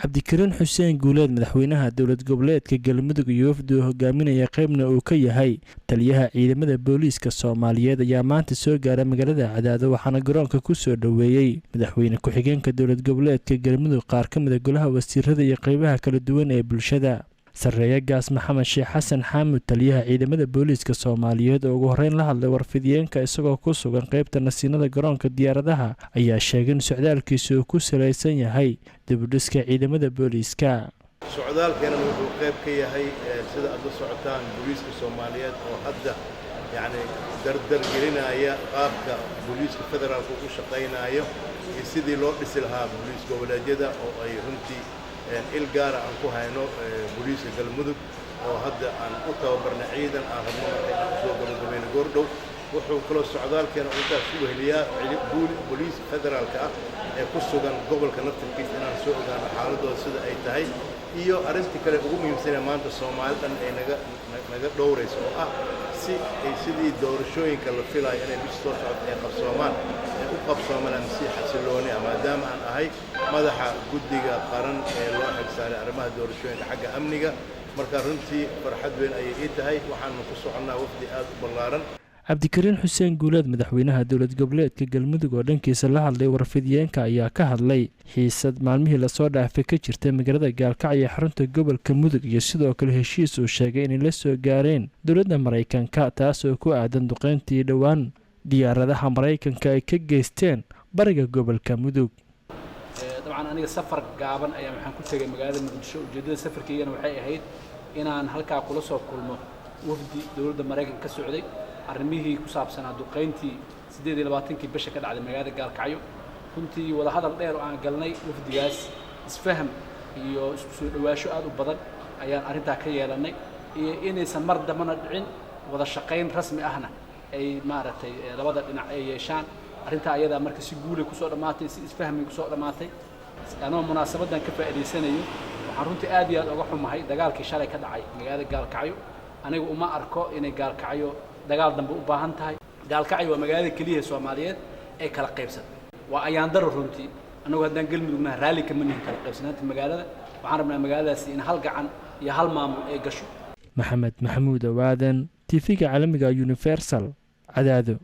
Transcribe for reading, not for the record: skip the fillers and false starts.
Cabdikariin Xuseen Guuleed, madaxweynaha dowlad goboleedka Galmudug iyo wafdi uu hogaaminaya, qeybna uu ka yahay taliyaha ciidamada booliiska Soomaaliyeed, ayaa maanta soo gaaray magaalada Cadaado, waxaana garoonka kusoo dhoweeyey madaxweyne ku-xigeenka dowlad goboleedka Galmudug, qaar ka mida golaha wasiirada iyo qeybaha kala duwan ee bulshada. Sareeye Gaas Maxamed Sheekh Xasan Xaamud, taliyaha ciidamada booliiska Soomaaliyeed, oo ugu horeyn la hadlay warfidiyeenka isagoo ku sugan qeybta nasiinada garoonka diyaaradaha, ayaa sheegay in socdaalkiisa uu ku salaysan yahay dibudhiska ciidamada booliiska. Socdaalkeenan wuxuu qayb ka yahay, sida aad la socotaan, booliiska Soomaaliyeed oo hadda yacni dardar gelinaya qaabka booliiska federaalka ugu shaqaynayo iyo sidii loo dhisi lahaa booliis goboleedyada, oo ay runtii il gaara aan ku hayno booliiska Galmudug, oo hadda aan u tababarnay ciidan aan rabno marka inaan usoo gabagabayno goordhow. Wuxuu kaloo socdaalkeena intaas u weheliyaa booliiska federaalka ah ee ku sugan gobolka naftirkiisa inaan soo ogaano xaaladooda sida ay tahay, iyo arrintii kale ugu muhiimsanee maanta Soomaali dhan ay naga dhowrayso, oo ah si ay sidii doorashooyinka la filayo inay bisha soo socota ay qabsoomaan ay u qabsoomaan ama si xasilooni ah, maadaama aan ahay madaxa guddiga qaran ee loo xilsaaray arrimaha doorashooyinka xagga amniga. Marka runtii farxad weyn ayay ii tahay. Waxaanu ku soconnaa wafdi aad u ballaaran. Cabdikariin Xuseen Guuleed, madaxweynaha dowlad goboleedka Galmudug, oo dhankiisa la hadlay warfidiyeenka, ayaa ka hadlay xiisad maalmihii lasoo dhaafay ka jirtay magaalada Gaalkacyo ee xarunta gobolka Mudug, iyo sidoo kale heshiis uu sheegay inay la soo gaareen dowladda Maraykanka, taasoo ku aadan duqeyntii dhowaan diyaaradaha Maraykanka ay ka geysteen bariga gobolka Mudug. Dabcan aniga safar gaaban ayaa waxaan ku tegay magaalada Muqdisho. Ujeeddada safarkaygana waxay ahayd inaan halkaa kula soo kulmo wafdi dowladda Maraykanka ka socday, arrimihii ku saabsanaa duqayntii 28-kii bisha ka dhacday magaalada Gaalkacyo. Runtii wadahadal dheer oo aan galnay wafdigaas, isfaham iyo isku soo dhowaasho aad u badan ayaan arrintaa ka yeelannay, iyo inaysan mar dambana dhicin, wada shaqayn rasmi ahna ay maaragtay labada dhinac ay yeeshaan. Arrintaa ayadaa marka si guulay kusoo dhammaatay, si isfahmay kusoo dhammaatay. Anoo munaasabaddan ka faa'iidaysanayo, waxaan runtii aad iyo aad uga xumahay dagaalkii shalay ka dhacay magaalada Gaalkacyo. Aniga uma arko inay Gaalkacyo dagaal dambe u baahan tahay. Gaalkacyo waa magaalada keliya Soomaaliyeed ee kala qaybsan. Waa ayaandaro runtii. Annagu haddaan Galmudugnaha raalli kama nihin kala qaybsanaanta magaalada. Waxaan rabnaa magaaladaasi in hal gacan iyo hal maamul ay gasho. Maxamed Maxamuud Owaadan, TV-ga caalamiga Universal, Cadaado.